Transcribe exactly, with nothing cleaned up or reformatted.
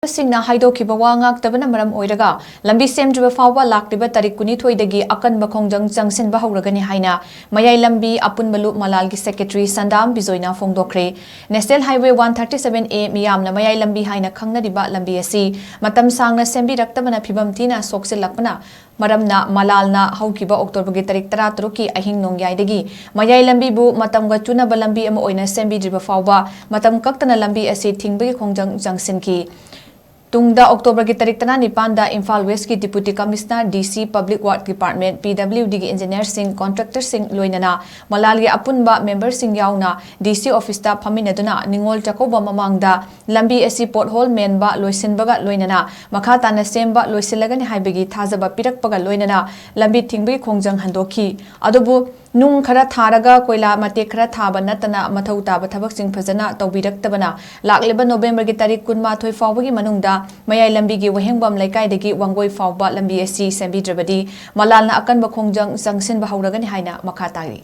ꯁꯤꯡꯅ ꯍꯥꯏꯗꯣꯛꯈꯤꯕ ꯋꯥ ꯉꯥꯛꯇꯕꯅ ꯃꯔꯝ ꯑꯣꯏꯔꯒ ꯂꯝꯕꯤ ꯁꯦꯝꯗ꯭ꯔꯤꯕ ꯐꯥꯎꯕ ꯂꯥꯛꯂꯤꯕ ꯇꯥꯔꯤꯛ ꯀꯨꯟꯅꯤꯊꯣꯏꯗꯒꯤ ꯑꯀꯟꯕ ꯈꯣꯡꯖꯪ ꯆꯪꯁꯤꯟꯕ ꯍꯧꯔꯒꯅꯤ ꯍꯥꯏꯅ ꯃꯌꯥꯏ ꯂꯝꯕꯤ ꯑꯄꯨꯟꯕ ꯂꯨꯞ ꯃꯂꯥꯜꯒꯤ secretary ꯁꯟꯗꯥꯝ ꯕꯤꯖꯣꯏꯅ ꯐꯣꯡꯗꯣꯛꯈ꯭ꯔꯦ꯫ National Highway one thirty seven A ꯃꯤꯌꯥꯝꯅ ꯃꯌꯥꯏ ꯂꯝꯕꯤ ꯍꯥꯏꯅ ꯈꯪꯅꯔꯤꯕ ꯂꯝꯕꯤ ꯑꯁꯤ ꯃꯇꯝ ꯁꯥꯡꯅ ꯁꯦꯝꯕꯤꯔꯛꯇꯕꯅ ꯐꯤꯕꯝ ꯊꯤꯅ ꯁꯣꯛꯆꯤꯜꯂꯛꯄꯅ ꯃꯔꯝꯅ ꯃꯂꯥꯜꯅ ꯍꯧꯈꯤꯕ ꯑꯣꯛꯇꯣꯕꯔꯒꯤ ꯇꯥꯔꯤꯛ ꯇꯔꯥꯇꯔꯨꯛꯀꯤ ꯑꯍꯤꯡ ꯅꯣꯡꯌꯥꯏꯗꯒꯤ ꯃꯌꯥꯏ ꯂꯝꯕꯤꯕꯨ ꯃꯇꯝꯒ ꯆꯨꯅꯕ ꯂꯝꯕꯤ ꯑꯃ ꯑꯣꯏꯅ ꯁꯦꯝꯕꯤꯗ꯭ꯔꯤꯕ ꯐꯥꯎꯕ ꯃꯇꯝ ꯀꯛꯇꯅ ꯂꯝꯕꯤ ꯑꯁꯤ ꯊꯤꯡꯕꯒꯤ ꯈꯣꯡꯖꯪ ꯆꯪꯁꯤꯟꯈꯤ꯫ ꯇꯨꯡꯗ ꯑꯣꯛꯇꯣꯕꯔꯒꯤ ꯇꯥꯔꯤꯛ ꯇꯔꯥꯅꯤꯄꯥꯟꯗ ꯏꯝꯐꯥꯜ ꯋꯦꯁꯀꯤ Deputy Commissioner, D C, Public Work Department, P W Dꯒꯤ engineerꯁꯤꯡ, contractorꯁꯤꯡ ꯂꯣꯏꯅꯅ ꯃꯂꯥꯜꯒꯤ ꯑꯄꯨꯟꯕ memberꯁꯤꯡ ꯌꯥꯎꯅ D C officeꯇ ꯐꯝꯃꯤꯟꯅꯗꯨꯅ ꯅꯤꯉꯣꯜ ꯆꯥꯛꯀꯧꯕ ꯃꯃꯥꯡꯗ ꯂꯝꯕꯤ ꯑꯁꯤ pothole ꯃꯦꯟꯕ ꯂꯣꯏꯁꯤꯟꯕꯒ ꯂꯣꯏꯅꯅ ꯃꯈꯥ ꯇꯥꯅ ꯁꯦꯝꯕ ꯂꯣꯏꯁꯤꯜꯂꯒꯅꯤ ꯍꯥꯏꯕꯒꯤ ꯊꯥꯖꯕ ꯄꯤꯔꯛꯄꯒ ꯂꯣꯏꯅꯅ ꯂꯝꯕꯤ ꯊꯤꯡꯕꯒꯤ ꯈꯣꯡꯖꯪ ꯍꯟꯗꯣꯛꯈꯤ꯫ ꯑꯗꯨꯕꯨ ꯅꯨꯡ ꯈꯔ ꯊꯥꯔꯒ ꯀꯣꯏꯂꯥ ꯃꯇꯦꯛ ꯈꯔ ꯊꯥꯕ ꯅꯠꯇꯅ ꯃꯊꯧ ꯇꯥꯕ ꯊꯕꯛꯁꯤꯡ ꯐꯖꯅ ꯇꯧꯕꯤꯔꯛꯇꯕꯅ ꯂꯥꯛꯂꯤꯕ ꯅꯣꯕꯦꯝꯕꯔꯒꯤ ꯇꯥꯔꯤꯛ ꯀꯨꯟꯃꯥꯊꯣꯏ ꯐꯥꯎꯕꯒꯤ ꯃꯅꯨꯡꯗ ꯃꯌꯥꯏ ꯂꯝꯕꯤꯒꯤ ꯋꯥꯍꯦꯡꯕꯝ ꯂꯩꯀꯥꯏꯗꯒꯤ ꯋꯥꯡꯒꯣꯏ ꯐꯥꯎꯕ ꯂꯝꯕꯤ ꯑꯁꯤ ꯁꯦꯝꯕꯤꯗ꯭ꯔꯕꯗꯤ ꯃꯂꯥꯜꯅ ꯑꯀꯟꯕ ꯈꯣꯡꯖꯪ ꯆꯪꯁꯤꯟꯕ ꯍꯧꯔꯒꯅꯤ ꯍꯥꯏꯅ ꯃꯈꯥ ꯇꯥꯔꯤ꯫